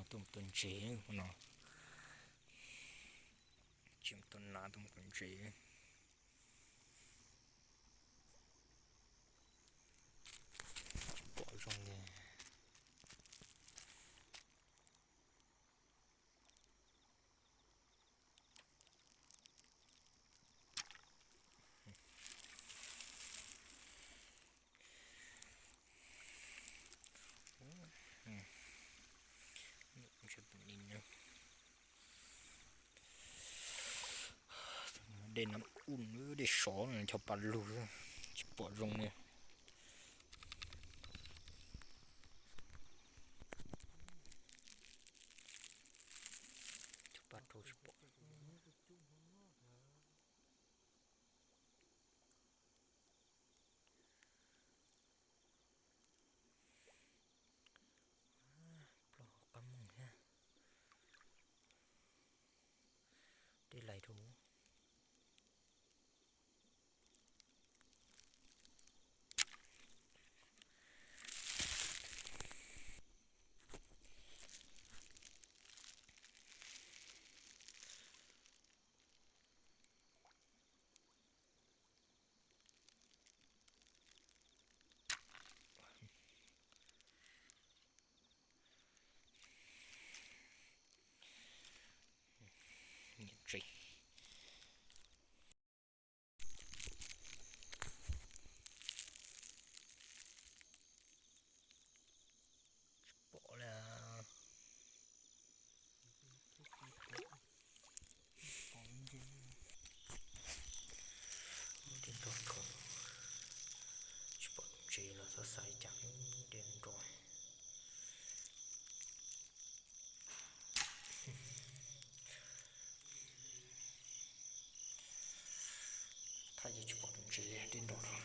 Tuaj mus tua ntses no. Tsis mus tua nas, tuaj mus tua ntses. Pom zoo li. Dej no ub, dej sov, cov pa lug tsis pom zoo li. Cov pa rau tsis pom. Ploj qab moog thiab. Dej lais rau. Niam tsev. Tsis pom li. Dej nrog nrog, tsis pom ntses los xav xav cas dej nrog. Thaj yeej tsis pom tus ntses li, dej nrog nrog.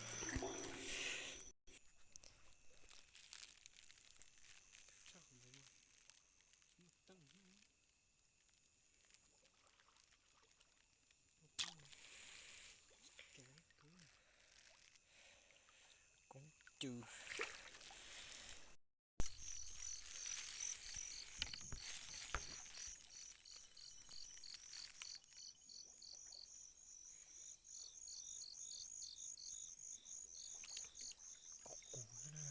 Koob cw. Qus qus thiab na.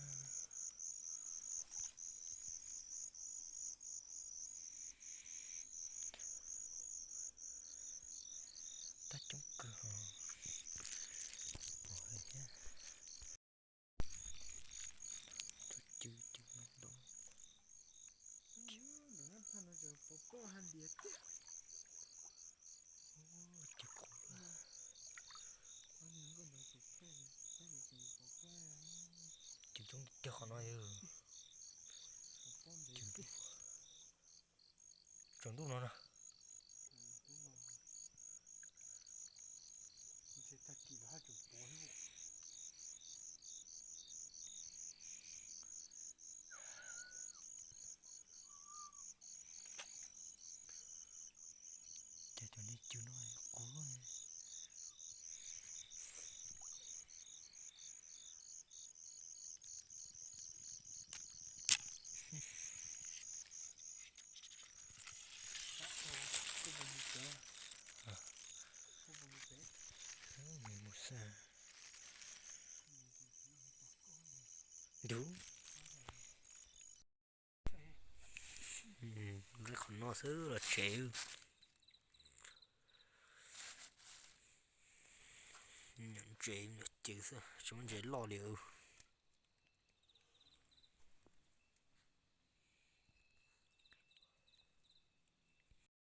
Tab coob kawg os. Pom thiab. Cw cw no ntau. Cw qus. Cw coob tiag qhov no. Cw tsaus ntuj no na. Ces cov niag cw no qus. Mus xa ntug. Nqe qhov no xwb los tsev. Nyuam ntses nyuam cw xwb, tsis muaj ntses loj li.